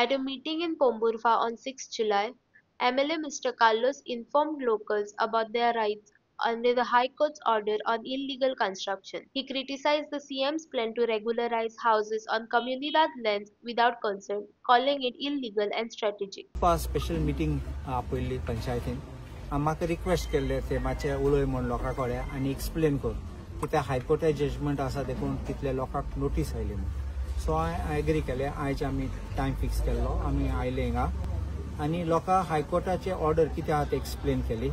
At a meeting in Pomburpa on 6 July, MLA Mr. Carlos informed locals about their rights under the High Court's order on illegal construction. He criticized the CM's plan to regularize houses on Comunidade lands without consent, calling it illegal and strategic. Special meeting आपयल्ली पंचायतीन, म्हाका request केल्ले ते मातशे उलय म्हूण लोकां कडेन आनी एक्सप्लेन कर कित्याक हायकोर्टा जजमेंट आसा देखून कितले लोकांक नोटीस आयली म्हूण. सो हांवें एग्री केलें. आयज आमी टायम फिक्स केल्लो, आमी आयले हिंगा आनी लोकांक हायकोर्टाचे ऑर्डर कितें आहा ते एक्सप्लेन केली.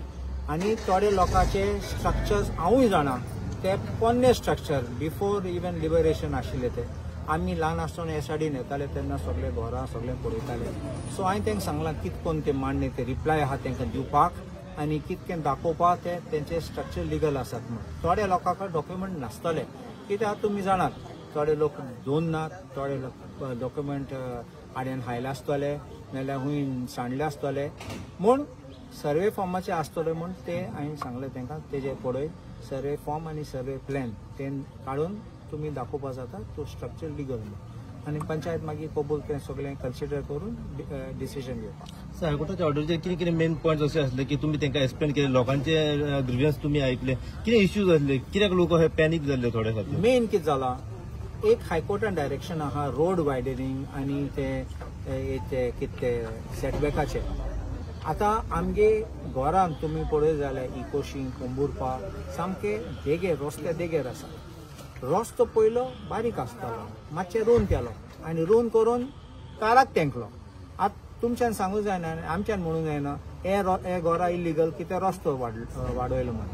आनी थोडे लोकांचे स्ट्रक्चर्स हांवूय जाणा ते पोन्ने स्ट्रक्चर बिफोर इवन लिबरेशन आशिल्ले ते. आमी ल्हान आसतना एसआरडीन येताले तेन्ना सगळे घरां सगळें पळयताले. सो हांवें तांकां सांगलां कितें करून ते मांडणे ते रिप्लाय आहा तांकां दिवपाक आनी कितकें दाखोवपाक ते तेंचे स्ट्रक्चर लिगल आसात म्हूण. थोड्या लोकांक डॉक्युमेंट नासतले कित्याक तुमी जाणात थोडे लोक दोन नात, थोडे लोक डॉक्युमेंट आड्यान हायले आसतले नाजाल्यार हुंय सांडले आसतले म्हूण सर्वे फॉर्माचे आसतले म्हूण ते हांवें सांगलें तांकां तेजे पळय सर्वे फॉर्म आनी सर्वे प्लॅन ते काडून तुमी दाखोवपा जाता तो स्ट्रक्चर लिगल म्हूण. आनी पंचायत मागीर कबूल तें सगळें कन्सिडर करून डिसिजन घेवपाक. हायकोर्टाच्या ऑर्डरीचेर कितें कितें मेन पॉयंट्स अशे आसले की तुमी तांकां एक्सप्लेन केले, लोकांचे ग्रिव्हन्स तुमी आयकले, कितें इश्यूज आसले, कित्याक लोक हे पॅनीक जाल्ले थोडे खातीर? मेन कितें जाला, एक हायकोर्टान डायरेक्शन आहा रोड वायडनिंग आनी ते कितें ते सेटबॅकाचे. आतां आमगे घरान तुमी पळयत जाल्यार इकोशी पोंबुर्पा सामके देगेर रस्त्या देगेर आसा. रस्तो पयलो बारीक आसतालो, मातशें रोन केलो आनी रोन करून काराक तेंकलो. आतां तुमच्यान सांगूंक जायना आनी आमच्यान म्हणूंक जायना हे घरां इलिगल कितें रस्तो वाडयलो म्हूण.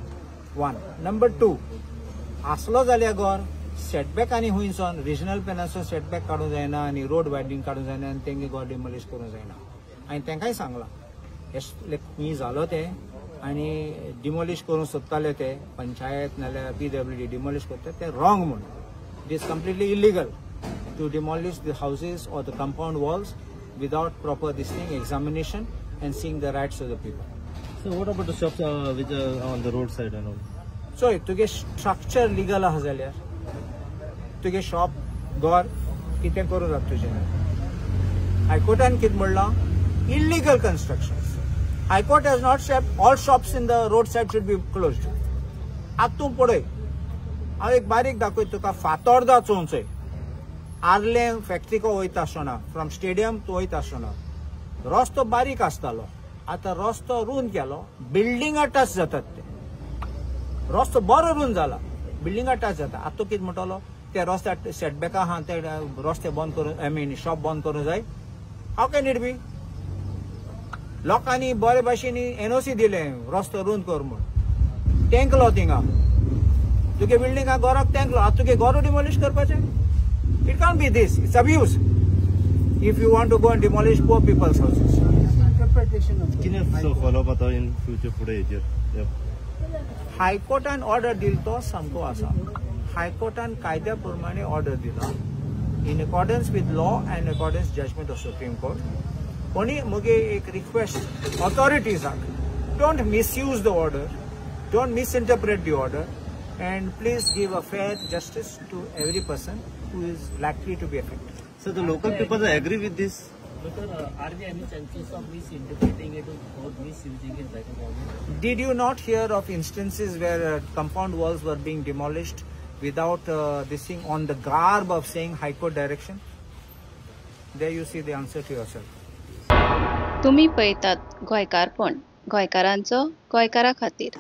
वन. नंबर टू, आसलो जाल्यार घर सेटबॅक आनी हुंयसून रिजनल प्लॅनासून सेटबॅक काडूंक जायना आनी रोड वायडनिंग काडूंक जायना आनी तेंगे घर डिमोलिश करूंक जायना. हांवें तांकांय सांगलां खंय जालो तें आनी डिमोलिश करूंक सोदताले ते पंचायत नाल्यार पीडब्ल्यूडी डिमोलिश करता तें रॉंग म्हूण. It is completely illegal to demolish the houses or the compound walls without proper this thing examination and seeing the rights of the people. So what about the shops which are on the road side and all? चोय तुगे structure legal आहा जाल्यार तुगे shop घर कितें करूं जाता तुजें. हायकोर्टान कितें म्हणलां, illegal construction. High Court has not said all shops in the road side should be closed. आतां तूं पळय, हांव एक बारीक दाखयता तुका, फातोर्दा चोवचोय आर्लें फॅक्ट्रीको वयता आसतना फ्रॉम स्टेडियम तूं वयता आसतना रस्तो बारीक आसतालो, आतां रस्तो रूंद केलो, बिल्डिंगा टच जातात ते. रस्तो बरो रूंद जाला, बिल्डिंगा टच जाता. आतां तूं कितें म्हणटलो, ते रस्त्या सेटबॅका आहा ते रस्ते बंद करूं, I mean shop बंद करूं जाय? How can it be? लोकांनी बरे भाशेन एनओसी दिलें रस्तो रूंद कर म्हूण, तेंकलो थिंगा तुगे बिल्डिंगा घराक तेंकलो, आतां तुगे घर डिमोलिश करपाचें? It can't be this, it's abuse if you want to go and demolish poor people's houses. कितें फॉलोअप आतां इन फ्युचर फुडें हेचेर? हायकोर्टान ऑर्डर दिलो तो सामको आसा. हायकोर्टान कायद्या प्रमाणे ऑर्डर दिला in accordance with law and accordance judgment of Supreme Court. कोणी मुगे एक request ऑथॉरिटीजाक, don't misuse the order, don't misinterpret the order, and please give a fair justice to every person who is likely to be affected. So the local people agree with this? But are there any chances of misinterpreting it or misusing it by the government? Did you not hear of instances where compound walls were being demolished without this thing on the garb of saying High Court direction? There you see the answer to yourself. तुम्ही पळयतात गोंयकारपण, गोंयकारांचो गोंयकारा खातीर.